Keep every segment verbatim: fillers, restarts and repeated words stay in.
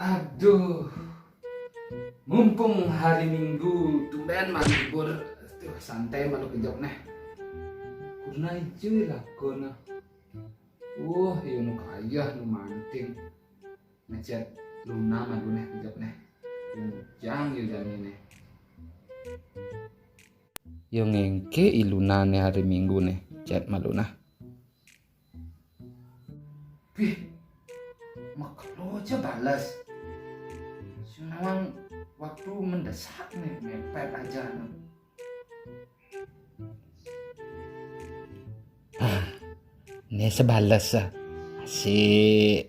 Aduh, mumpung hari Minggu, tumben malu libur. Tuh, santai malu kejap neh. Kurna ijo lakona. Wah, yo nu kayeh nu manting. Ngechat Luna malu neh kejap neh. Bujang yo jani neh. Yo ngengke i Luna neh hari Minggu neh, chat malu nah. Bih, makelo ja bales. Sing nawang waktu mendesak neh, mepet aja neh. Hah, neh sebales ah. Asik.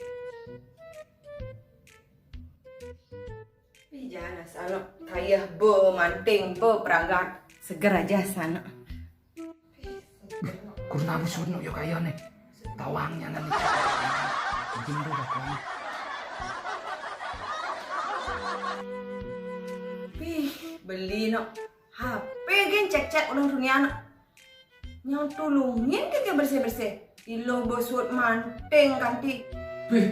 Ih, jana sano kayeh be manting be perangkat seger aja sano. Kurna busut no yo kayeh neh. Tawangnya nanti. Izin dulu dah, Bang. Pih, beli no. H P gen cek-cek ulun dunia no. Nyau tulungin kike bersih-bersih. Ilo besut manting kanti. Pih,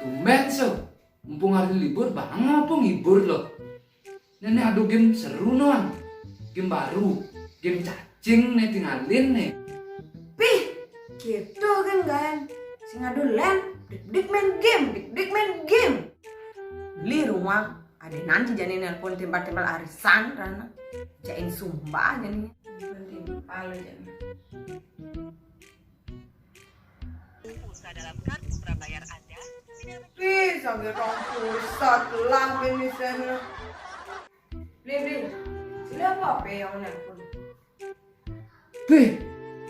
tumben so. Mumpung hari libur, bang apa ngibur lo? Nenek adu game seru noan. Game baru, game cacing neh tingalin neh. Pih, gitu kan kan. Sing adu len, dik-dik main game, dik-dik main game. Beli rumah, ada nanti jani nelpon timpal-timpal arisan rana. Jain sumbah jani. Timpal-timpal jani. Pulsa dalam kartu prabayar Anda. Ih, sambil dong pusat lah ini sana. Beli, beli. Sila apa apa yang nelpon? Bih,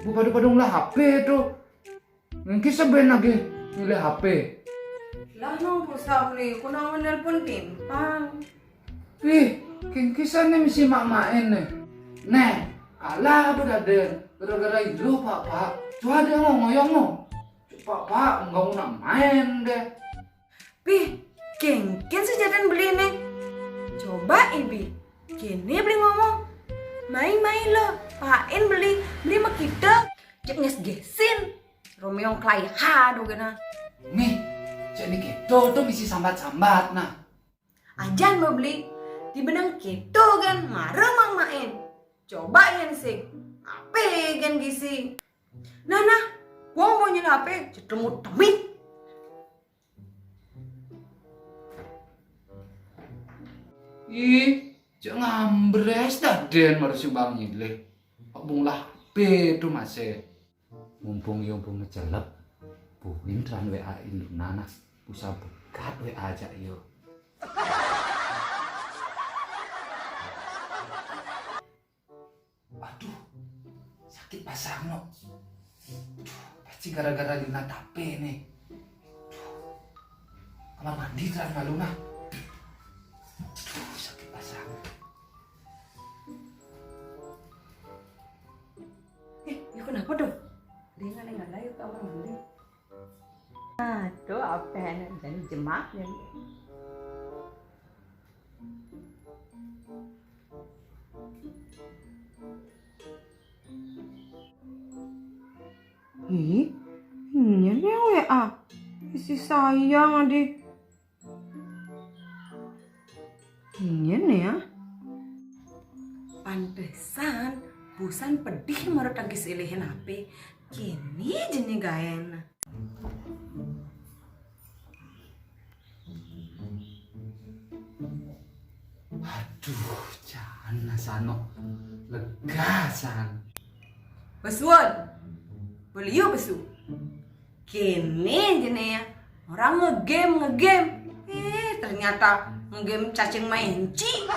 bu padu-padung lah H P tu. Ngengke seben lagi milih H P. Lah nong pulsa beli, ku nang nelpon timpang. Ih, kengkisan nih misi mak main nih. Neh, kalah apa daden? Gara-gara ilu, Pak, Pak. Coba dia ngomong ngoyong no. Pak, Pak, enggak mau nak main deh. Pih, kengkin sejadan beli nih. Coba ibi, kini beli ngomong. Main-main lo, pain beli, beli sama kita. Cek nges gesin. Romeo kelai ha do gana. Nih, jadi gitu tuh misi sambat-sambat nah. Ajan mau beli, di benang keto kan, marah mang main. Coba yang sing, apa gen gisi? Nah, nah, wong mau nyela apa? Cetemu temit. Ih, jangan ngambres dah den, baru si bang nyilih. Abung lah, pe tu masih. Mumpung yo mumpung ngecelep, buin tran W A in Luna nah. Usah begat W A aja yo. Aduh, sakit pasang no. Aduh, pasti gara-gara Luna tape nih. Aduh, kamar mandi tran malu nah. Aduh, sakit pasang. Eh, yuk kenapa dong? Dia nggak nggak yuk kamar mandi. Nah, tuh apa yang jadi jemak jadi. Ih, ini nih W A. Isi sayang adik. Ingin ya. Pantesan, busan pedih marut tangkis ilihin H P. Kini jeni gaen. Aduh, jan nah sano. Lega san. Besuan. Beliau besu. Kene jene ya, orang ngegame, ngegame. Eh, ternyata ngegame cacing menci.